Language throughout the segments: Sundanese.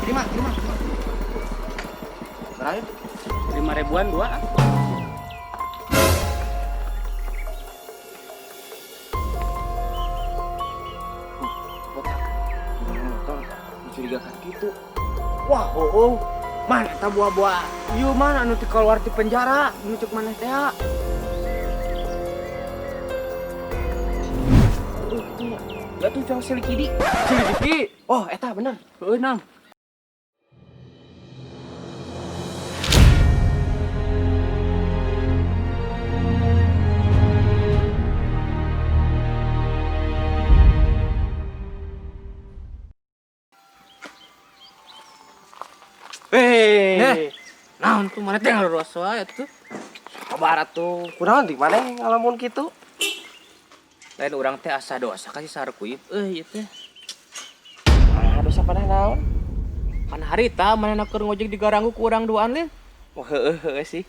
Terima, terima. Berapa? 5 ribuan dua. Botak. Motor mencurigakan gitu. Wah, oh. Man, eta buah-buah. Ieu man anu ti keluar ti penjara, nu cek maneh teh. Oh, itu ya. Ya tuh cowok silikidi. Silikidi. Oh, eta bener. Heueuh, Nang. Hei. Naon tuh mana teh ngaluas wae tuh. Sabar atuh. Kunaon di mana ngalamun kitu? Lain urang teh asa dosa ka si Sarkuib euy ieu teh. Ah, dosa pada naon? Pan harita manehna keur ngojek digaranggu ku urang duaan lin. Wah, heueuh heueuh sih.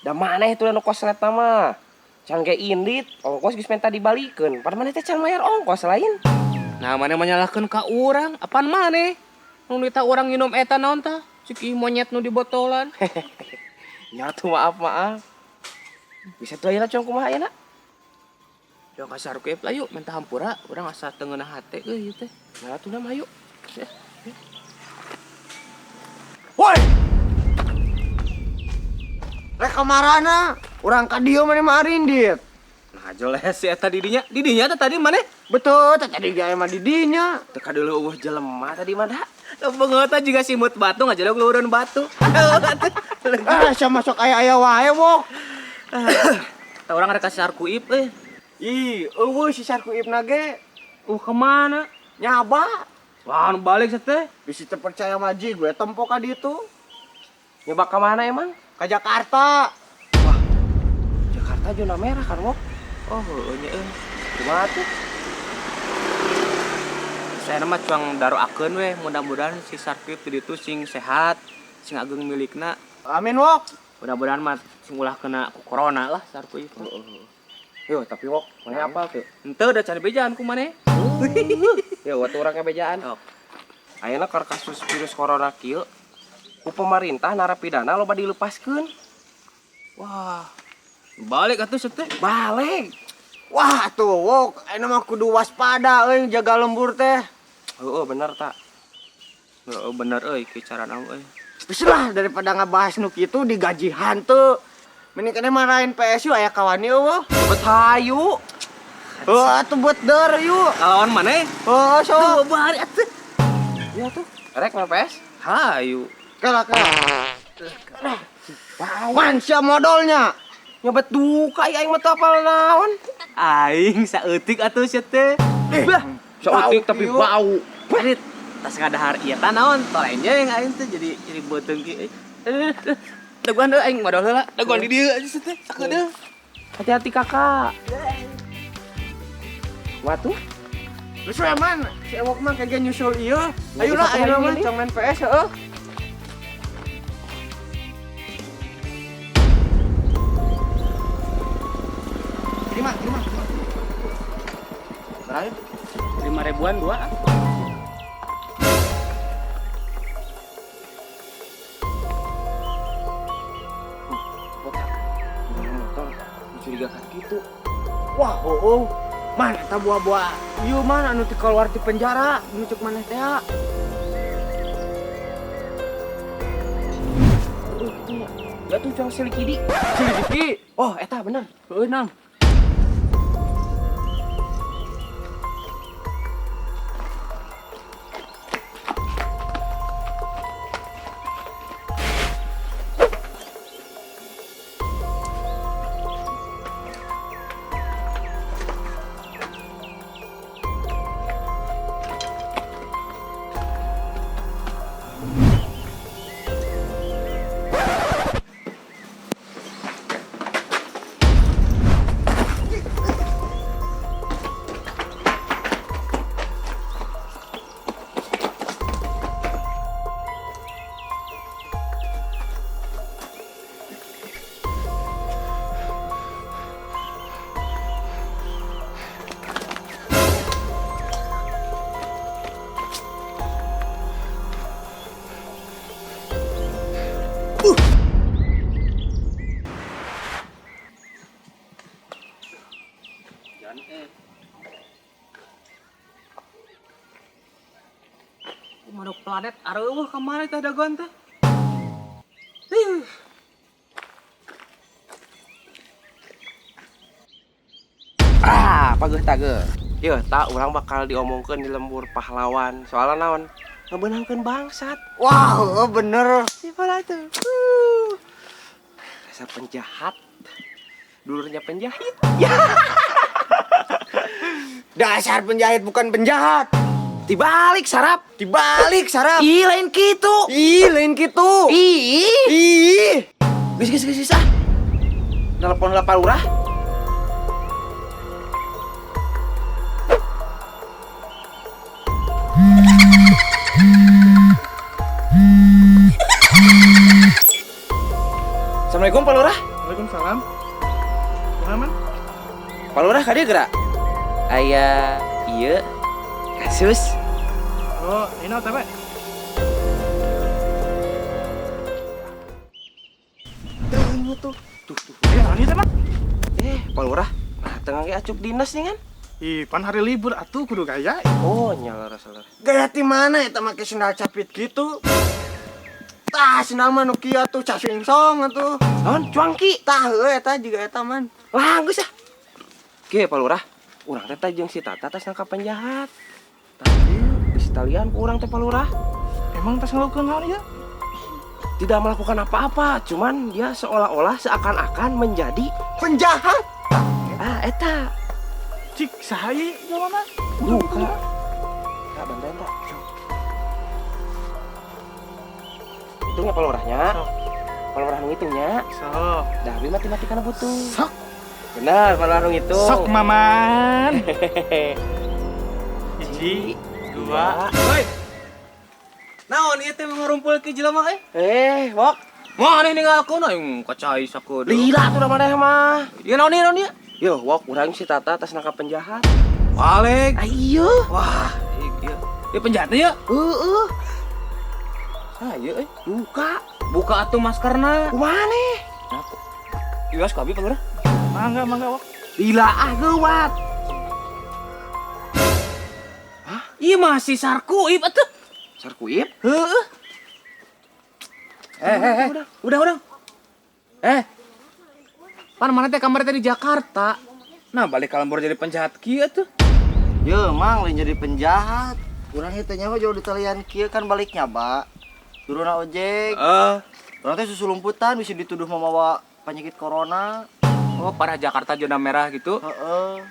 Da maneh itu nu koslet mah. Can ge indit, ongkos geus minta dibalikeun. Pada maneh teh can mayar ongkos lain. Nah, maneh menyalahkeun ka urang, apaan maneh? Nu nita urang nginum eta naon tah? Cik ih monyet nu di botolan. Ya tuh maaf maaf. Bisa tuh ayeuna cong kumaha ayeuna? Yo ka Sarkuib lah yuk minta hampura, urang asa teu ngeunah hate euy ieu teh. Nah tuh nama yuk. Woi. Rek kamarana? Urang ka dieu maneh mah arindit. Nah, jelas si eta didinya. Didinya teh tadi maneh. Betul, teh tadi ge mah di dinya. Teu kadeuleu eueuh jelema tadi mah da. Beungeutna juga simut batu ngajelok luhureun batu. Ah, sia masuk aya-aya wae, Wok. Tah urang rek ka Sarkuib euy. Ih, eueuh si Sarkuib na ge. Kemana? Nyaba. Wah, nu balik teh. Bisi teu percaya maji gue tempo ka ditu. Nyoba ka mana emang? Ka Jakarta. Wah. Jakarta zona merah kan, Wok? Oh, heueuh nya euy. Kumaha tuh? Saya mah cuang daroakeun we, mudah-mudahan si Sarkuib di ditu sing sehat, sing ageng milikna. Amin, Wok. Mudah-mudahan mah sing ulah kena ku corona lah Sarkuib. Yo, tapi Wok, maneh apal tuh? Henteu da cari bejaan ku maneh. Yo, waktu urang bejaan. Sok. Ayeuna keur kasus virus corona kieu, ku pemerintah narapidana loba dilepaskeun. Wah. Balik atuh teh. Balik. Wah, tuh, Wok, ayeuna mah kudu waspada euy jaga lembur teh. Heeh, bener tak. Heeh, bener euy kieu carana euy. Geus lah daripada ngabahas nu kitu digaji hanteu. Mending keneh marahin PSU aya kawani eueuh. Bet hayu. Heuh, atuh buat der yuk. Kalawan maneh? Heuh, sok. Tuh bari atuh. Iya tuh. Rek main PS? Hayu. Kela kela. Man sia modalnya. Nyobet duka aing mah teu apal naon. Aing saeutik atuh sia teh. Bah, Saeutik tapi bau. Parit, tas ngadahar ieu tah naon? Tolenjeng aing teh jadi beuteung kieu. Daguan deui aing modal heula. Daguan di dieu aja sia teh. Sakedeung. Hati-hati kakak. Watuh. Geus we man, si Ewok mah kagak nyusul ieu. Ayo lah, Bisa ayo mah ini. cong main PS heuh. Terima, terima. Berapa? 5 ribuan dua. Botak. Motor mencurigakan gitu. Wah, oh. Man, eta buah-buah. Ieu man anu ti keluar ti penjara, nu cek maneh teh. Oh, itu ya. Ya tuh cowok silikidi. Silikidi. Oh, eta bener. Heueuh, Nang. Manuk planet areueuh kamari teh dagoan teh. Ah, pageuh tageuh. Yeuh, tak urang bakal diomongkeun di lembur pahlawan. Soalna naon? Ngabeunangkeun bangsat. Wah, wow, bener. Siapa tuh? Dasar penjahat. Dulurnya penjahit. Ya. Dasar penjahit bukan penjahat. Dibalik sarap. Dibalik sarap. Ih, lain kitu. Ih, lain kitu. Ih. Ih. Geus geus geus ah. Telepon lah Pak Lurah. Assalamualaikum Pak Lurah. Waalaikumsalam. Kumaha man? Pak Lurah ka dieu geura? Aya ieu kasus. Oh, ini OTW. Tuh, tuh. Ini teh, Pak. Pak Lurah, nah tengah ge acuk dinas nih kan? Ih, pan hari libur atuh kudu gaya. Oh, nyala rasa. Gaya ti mana eta make sendal capit gitu? Tah, sendal mah nu kieu atuh casingsong atuh. Naon cuangki? Tah heueuh eta juga eta man. Lah, geus ah. Oke, Pak Lurah, urang teh jeung si Tata tas nangkap penjahat. Tapi geus talian ku urang teh Pak Lurah. Emang tas ngelakukeun naon ieu? Tidak melakukan apa-apa, cuman dia seolah-olah seakan-akan menjadi penjahat. Ah, eta. Cik, saha ieu jelema? Buka. Tak bantuin tak. Hitungnya Pak Lurahnya. Pak Lurah nu hitungnya. Sok. Dah abi matematikana butuh. Sok. Benar, Pak Lurah nu hitung. Sok maman. 1, 2. Woi. Naon ieu teh ngurumpul ke jelema euy? Eh, Wok. Maneh ninggalkeun aing kacai sakedeung. Lila tuh maneh mah. Ieu naon ieu naon ieu? Yo, Wok, urang si Tata tas nangkap penjahat. Balik. Ah, iya. Wah, iya. Ieu penjahat ieu? Heeh. Saha euy? Buka. Buka atuh maskerna. Kumaha nih? Iwas ku abi Pak Lurah. Mangga, mangga, Wok. Lila ah geuwat. Hah? Ieu masih Sarkuib atuh. Sarkuib? Heeh. Udah. Pan mana teh kamar teh di Jakarta. Nah, balik ka lembur jadi penjahat kieu atuh. Ye, mang lain jadi penjahat. Urang ieu teh nyawa jauh di talian kieu kan baliknya, Pak. Turunna ojek. Urang teh susu lumputan bisa dituduh memawa penyakit corona. Oh, parah Jakarta zona merah gitu. Heeh.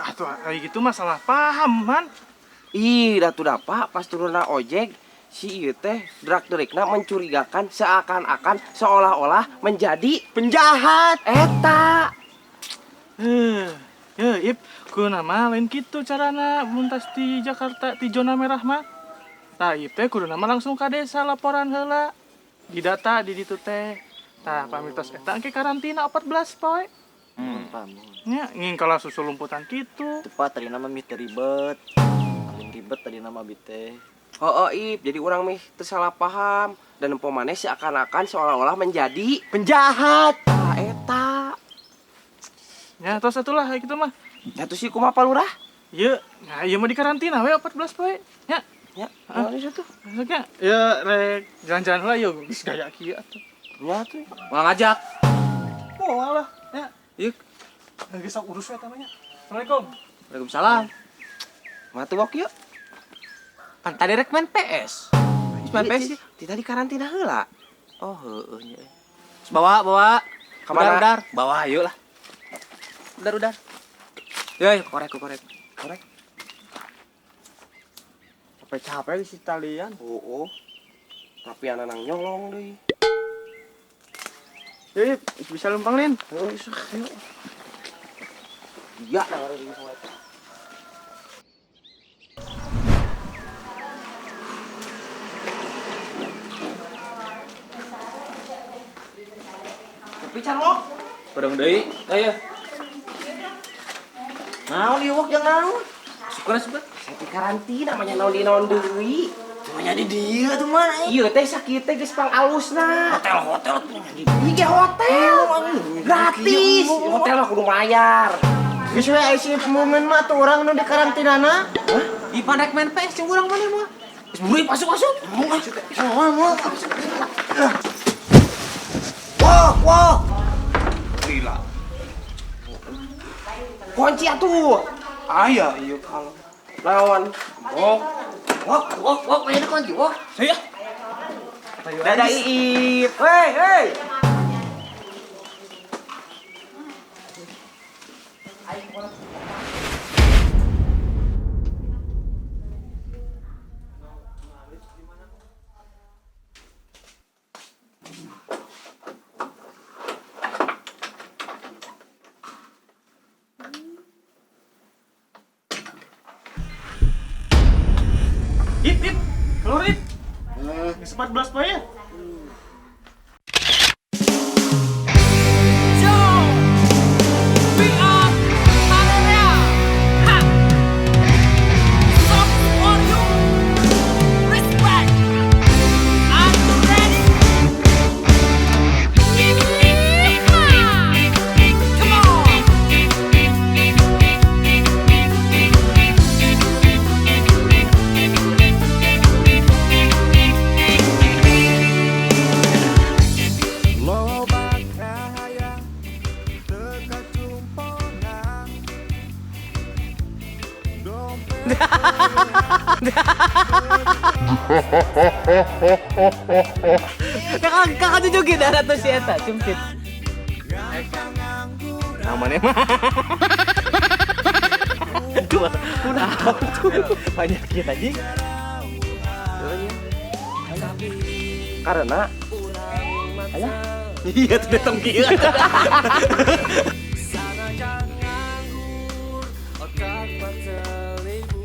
Atuh kayak gitu mah salah paham, man. Ih, dah tuh dapat pas turunna ojek si ieu teh drak-derikna mencurigakan seakan-akan seolah-olah menjadi penjahat. Eta. Ip, kudu nama lain kitu carana mun tas di Jakarta di zona merah mah. Tah, Ip teh kudu nama langsung ka desa laporan heula. Didata di ditu teh. Tah, pamitos eta engke karantina 14 poe. Nya, ngin kalau susu lumputan kitu. Tepat tadi nama mih teu ribet. Paling ribet tadi nama bi teh. Oh, Ip, jadi orang mih teu salah paham dan empo maneh seakan-akan seolah-olah menjadi penjahat. Tah, eta. Ya, tos atulah kayak gitu mah. Ya tuh sih kumaha Pak Lurah? Ieu, nah ieu mah di karantina we 14 poe. Nya. Ya, naon ieu tuh? Maksudnya, ya rek jalan-jalan heula yeuh geus gaya kieu atuh. Nya tuh. Moal ngajak. Moal lah, nya. Ieu. Geus sok urus we eta mah nya. Assalamualaikum. Waalaikumsalam. Mah tuh Wok yeuh. Pan tadi rek main PS. Geus main PS sih. Ti tadi karantina heula. Oh, heueuh nya. Geus bawa, bawa. Ka mana? Udar, udar. Bawa ayo lah. Udar, udar. Yoi, korek, korek. Korek. Capek-capek si talian. Oh, oh. Tapi anak-anak nyolong deui. Yuk, bisa lumpang, Lin. Heeh, bisa. Ayo. Iya, nah, hari ini sama itu. Tapi can lo. Bareng deui. Ayo. Naon ieu Wok jeung naon? Syukur, syukur. Saya di karantina mah naon di naon deui. Cuma jadi dia tuh mana? Iya teh sakit teh geus pangalusna. Hotel-hotel tuh jadi. Iya hotel. Gratis. Hotel mah kudu bayar. Geus we aya si embungeun mah tuh urang nu di karantinana. Hah? Ih, pandek main PS jeung urang mana mah. Geus buru masuk masuk. Moal moal. Wah, wah. Gila. Kunci atuh. Aya ieu kalau lawan. Oh, Wah, wah, wah, ini kunci, wah. Saya. Dadah Iip. Hei, hei. Ip, Ip. Keluar, Ip. Geus 14 poe ya. We are Area. Ha. Stop for you. Respect. Are you ready? Come on. Loba kahayang teu kacumponan. Dompet. Kakak kakak cucu darah tuh si eta cumpit. Namanya mah. Dua, banyak kita anjing. Karena Iya tuh datang kieu. Sanajan nganggur otak berteribu.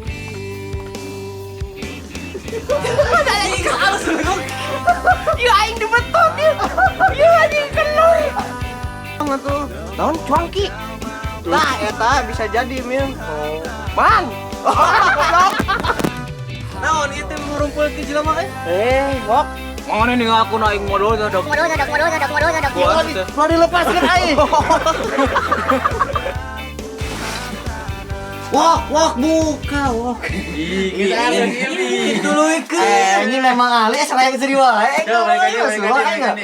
Anjing halus bego. Ya aing dibetot ya. Ya anjing kelur. Tuh. Naon cuangki? Nah, eta bisa jadi, Mil. Man. Naon ieu teh ngurumpul ke jelema eh? Eh, wok. Mana nih aku naik modal dok. Modal dok, modal dok, modal dok. Mau dilepaskan aing. Wah, wah, buka, wah. Itu lu Eh, ini memang ahli, saya jadi wae. Coba, balik aja, balik aja, balik aja.